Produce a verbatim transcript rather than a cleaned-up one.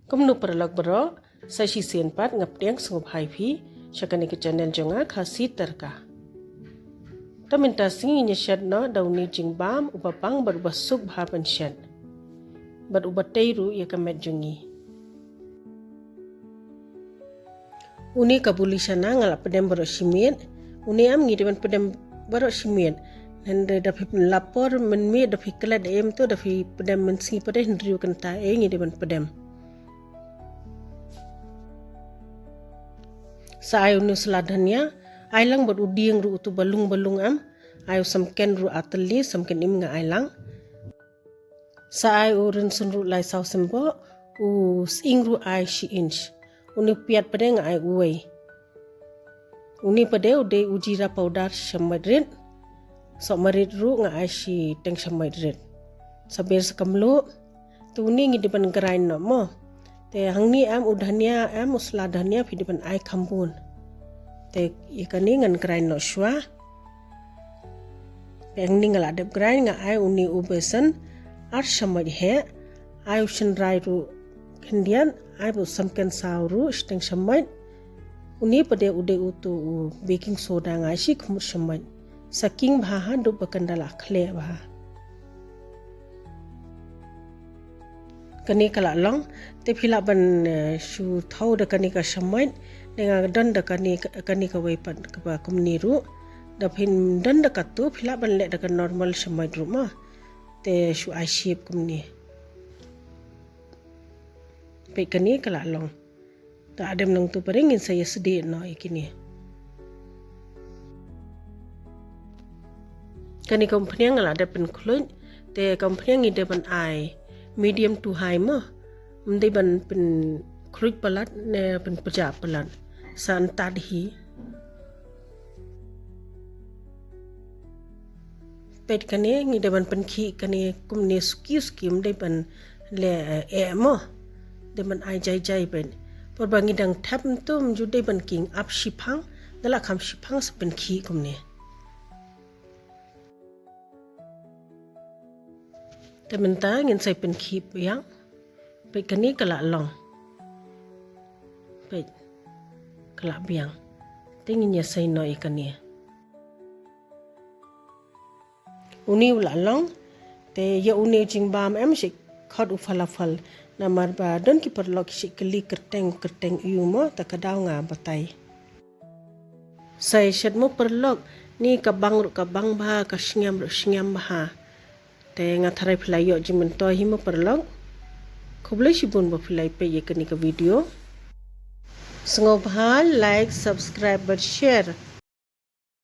Kumno paralok baroh, sa shisien pat nga pdiang sngewbha ïa phi sha kane ka channel jong nga, Khasi Tadka. Te mynta sngi ngin ïa shet noh da une u jingbam uba bang bad uba suk bha ban shet, bad uba tei ruh ïa ka met jong ngi. Une ka buli shana nga la pdem baroh shi miet. Une am ngi dei ban pdem baroh shi miet. Hynrei da phi lap por mynmiet da phi klet em to da phi pdem mynsngi pat de hynriew kynta eh ngi dei ban pdem. Sa ai une u sla dhania, ai lang bad u dieng ruh utu ba lung ba lung am, ai u samken ruh ar tylli, samken im nga ai lang. Sa ai u rynsun ruh lai saw symboh, u sying ruh ai shi inch. Une u piat pat de nga ai uwei. Une pat de u dei u jeera powder shamoit rit. Sohmarit ruh nga ai shiteng shamoit rit. Sa ber sa ka mluh. Te une ngi dei ban grind noh mo. Te hangne am u dhania am u sla dhania phi dei ban ai kham bun. Te ïa kane ngan grind noh shuwa. Te hangne nga la dep grind, nga ai une u besan ar shamoit heh, ai u shynrai ruh khyndiat, ai bad u samken saw ruh shiteng shamoit. Une pat de u dei utu u baking soda, nga ai shi khmut shamoit. Sa king bha haduh ba kan da la khleh bha. Kane ka la long, te phi lah ban, eh, shu thaw da kane ka shamoit, ne nga don da kane, kane kawei pat kaba kumne ruh. Da phin don da katu, phi lah ban leh da ka normal shamoit ruh mo. Te shu ai shape kumne. Peit kane ka la long. Te hadien nangtu pat de ngin sa ïa sdieh noh ïa kine. Kane ka umphniang nga la dep pynkhluit, te ka umphniang ngi dei ban ai medium to high mo. Ym dei ban pynkhluit palat ne pynpjah palat. Sa ntad hi. Peit kane ngi dei ban pynkhih kane kumne suki suki, ym dei ban leh eh mo. Dei ban ai jai jai peit. Por ba ngi dang thep ym tu ym ju dei ban king ap shiphang, da la kham shiphang sa pynkhih kumne. Te mynta ngin sa pynkhih biang. Peit kane ka la long. Peit. Ka la biang. Te ngin ïa sei noh ïa kane. Une u la long. Te ïa une u jingbam em shi khot u falafel. Namar ba don ki paralok shi kylli kyrteng kyrteng ïa u mo, te ka daw nga batai. Sa ïa shet mo paralok, ne ka bang ruh ka bang bha, ka shngiam ruh shngiam bha. Te nga tharai phi la ïoh jingmyntoi hi mo paralok. Khublei shibun ba phi la peit ïa kane ka video. Sngewbha like, subscribe bad share.